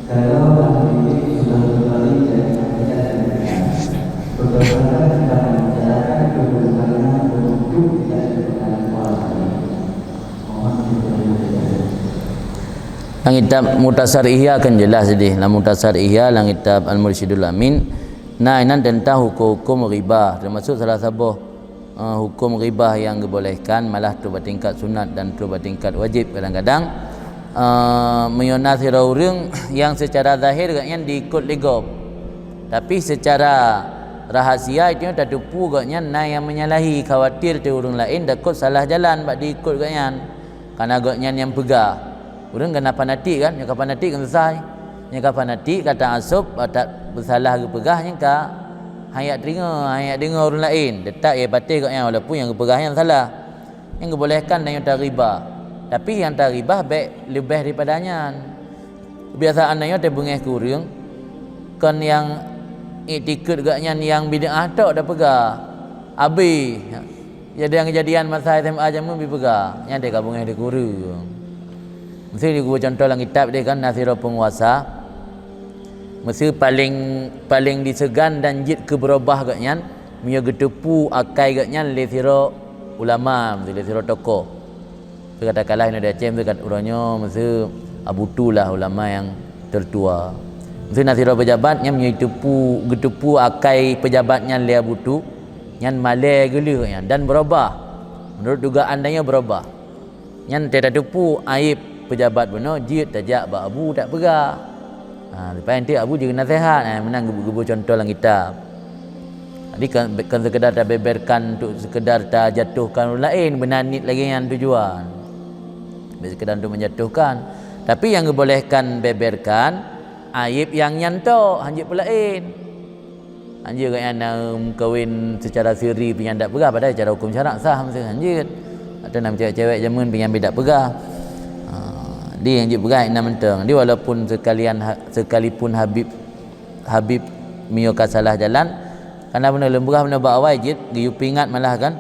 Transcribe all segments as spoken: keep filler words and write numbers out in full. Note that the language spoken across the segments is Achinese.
Kalau lam bilik sudah kembali dari hakikat dan nikmat, bagaimana kita membicarakan kebutuhannya untuk tidak diperkenankan Allah? Mohon diperhatikan. Lam kitab Mukhtasar Ihya kan jelas deh. Lam Mukhtasar Ihya, lam kitab Al-Mursyidul Amin, na inan tentang hukum-hukum riba, termasuk salah saboh eh, hukum ghibah nyang geubolehkan, malah trok bak tingkat sunat dan trok bak tingkat wajéb kadang-kadang. Eh, meunyoe na sidroe ureuëng nyang seucara zahé gobnyan diikot lé gob, tapi seucara rahasia itu tateupeue gobnyan na nyang menyalahi, khawatir teuh ureuëng laén takot salah jalan bak diikot gobnyan. Kana gobnyan nyang peugah. Ureuëng kana fanatik kan, nyang ka fanatik kan susah. Nyang ka fanatik ka taasub, tak beusalah geupeugah, nyang ka hana deungoe, hana deungoe ureuëng laén. Teutap ia patéh gobnyan walaupun nyang geupeugah nyan salah. Nyang geubolehkan tanyoe tariba. Tapi nyang tariba bék leubeh daripada nyan. Kebiasaan tanyoe tabeungéh keu ureuëng, kon nyang iktikeuet gobnyan nyang bid'ah tok tapeugah. Abi, kejadian-kejadian masa S M A jameun bipeugah, nyan teuka beungéh di guru. Meuseu di guru contoh lam kitab deh kan, na sidroe peunguasa. Meuseu paléng, paléng diseugan dan jeuet keu beurubah gobnyan, meunyoe geuteupeue akai gobnyan lé sidroe ulama, meuseu lé sidroe tokoh. Meuseu katakanlah inoe di Aceh, meuseu kat uroe nyoe, meuseu Abu Tu lah ulama nyang tertua. Meuseu na sidroe pejabat nyan meunyoe geuteupeue, geuteupeue akai pejabat nyan lé Abu Tu, nyan malée geuleuh nyan dan beurubah. Meunurot dugaan tanyoe beurubah. Nyan teutateupeue aéb pejabat bunoe, jeuet tajak bak Abu tak peugah. Ha, leupah nyan teuk Abu jeuet naseuhat, ha, meunan geubu-, geubu contoh lam kitab. Jadi kon, kon seukedar tabeberkan untuk seukedar tajatuhkan ureuëng laén, beuna niet lagée nyan tujuan. Bék seukedar untuk menjatuhkan. Tapi nyang geubolehkan beberkan aéb nyang nyan tok, hanjeuet peulaén. Hanjeuet gobnyan na meukawen seucara siri pih nyan dak peugah, padahai secara hukum syarak sah meusti hanjeuet. Atau na cewek-cewek jameun pih nyan pih dak peugah. Ha, di hanjeuet peugah inan mantong. Di walaupun sekalian ha-, sekalipun Habib, Habib meunyoe ka salah jalan, kana beuna lôn peugah bunoe bak awai jeuet geuyue peuingat malah kan,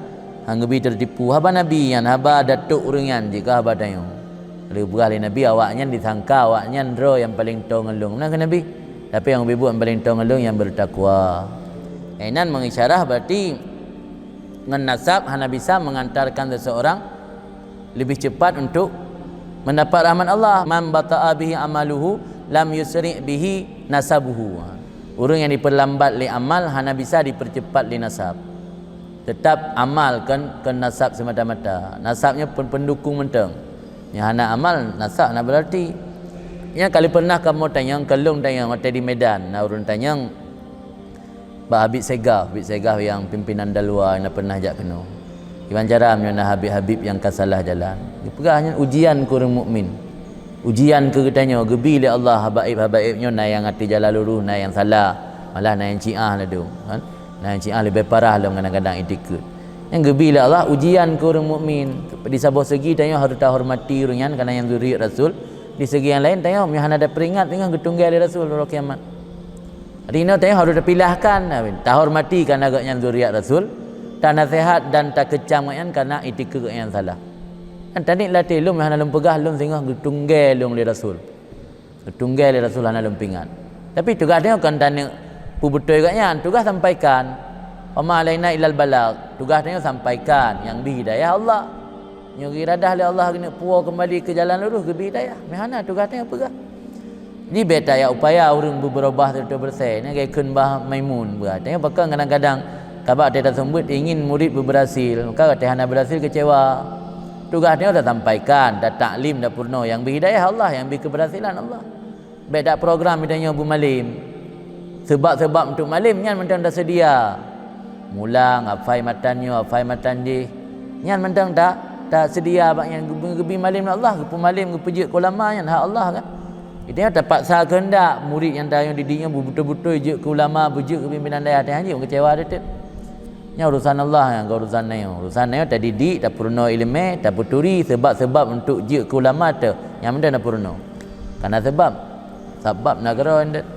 han geubi teutipu. Haba Nabi nyan, haba datuk ureuëng nyan jeuet keu haba tanyoe. Lheueh peugah lé Nabi, awaknyan disangka awaknyan droe nyang paleng toe ngon lôn. Meunan kheun Nabi. Tapi nyang ubit buet nyang paleng toe ngon lôn nyang bertakwa. Inan mengisyarah berarti ngon nasab hana bisa mengantarkan seseorang lebih cepat untuk mendapat rahmat Allah. "Man bata'a bihi amaluhu lam yusri' bihi nasabuhu." Ureuëng nyang diperlambat lé amal hana bisa dipercepat lé nasab. Teutap amal kon, kon nasab semata-mata. Nasab nyoe pen-, pendukung mantong. Nyang hana amal, nasab hana berarti. Nyang kali pernah kamoe tanyong, ka lôn tanyong watée di Medan, na ureuëng tanyong bak Habib Segaf, Habib Segaf nyang pimpinan Dalwa nyang na pernah jak keunoe. Kiban cara meunyoe na habib-habib nyang ka salah jalan? Geupeugah nyan ujian keu ureuëng mukmin. Ujian keu geutanyoe, geubi lé Allah habaib-habaib nyoe na nyang ateueh jalan lurus, na nyang salah, malah na nyang ciah ladôm, kan? Na nyang ciah leubeh parah lom kadang-kadang itikeuet. Nyang geubi lé Allah ujian keu ureuëng mukmin. Di saboh segi tanyoe harôh tahormati ureuëng nyan karena nyang zuriat Rasul. Di segi nyang laén tanyoe meunyoe hana tapeuringat teungoh geutunggée lé Rasul uroe kiamat. Jadi inoe tanyoe harôh tapilahkan, tahormati karena gobnyan zuriat Rasul, tanaseuhat dan takeucam gobnyan karena itikeuet gobnyan salah. Dan taniet latée lôn hana lôn peugah lôn singoh geutunggée lôn lé Rasul. Geutunggée lé Rasul hana lôn peuingat. Tapi tugaih tanyoe kon taneuk peubeutôi gobnyan, tugaih sampaikan. Wa ma alaina illal balagh. Tugaih tanyoe sampaikan, nyang bri hidayah Allah. Nyoe geuiradah lé Allah geuneuk puwoe keumbali keu jalan lurus geubri hidayah. Meuhana tugaih tanyoe peugah. Jadi bék tayak upaya ureuëng beubeurubah teubeutôi beureuséh. Nyan geukheun bah Maimun beuh. Tanyoe pakon kadang-kadang kabak teuh taseumeubeuet ingin murit beubeurhasil, maka watée hana beurhasil keucewa. Tugaih tanyoe tasampaikan, tataklim, tapeurunoe nyang bri hidayah Allah, nyang bri keubeurhasilan Allah. Bék dak program tanyoe beumalém. Seubab-seubab untuk malém nyan mantong taseudia. Mulang, hafai matan nyoe, hafai matan jih. Nyan mantong ta, taseudia bak nyan geubi, geubi malém lé Allah, geupeumalém, geupeujeuet keu ulama nyan hak Allah kan. Geutanyoe tapaksa keuheundak murit nyang tanyoe didik nyoe beubeutôi-beutôi jeuet keu ulama, beujeuet keu pimpinan dayah, teuh hanjeuet keucewa teuh. Nyan urusan Allah, nyan kon urusan tanyoe. Urusan tanyoe tadidik, tapeurunoe iéleumé, tapeuturi seubab-seubab untuk jeuet keu ulama teuh. Nyan mantong tapeurunoe. Kana seubab, sabab nanggroe nyan.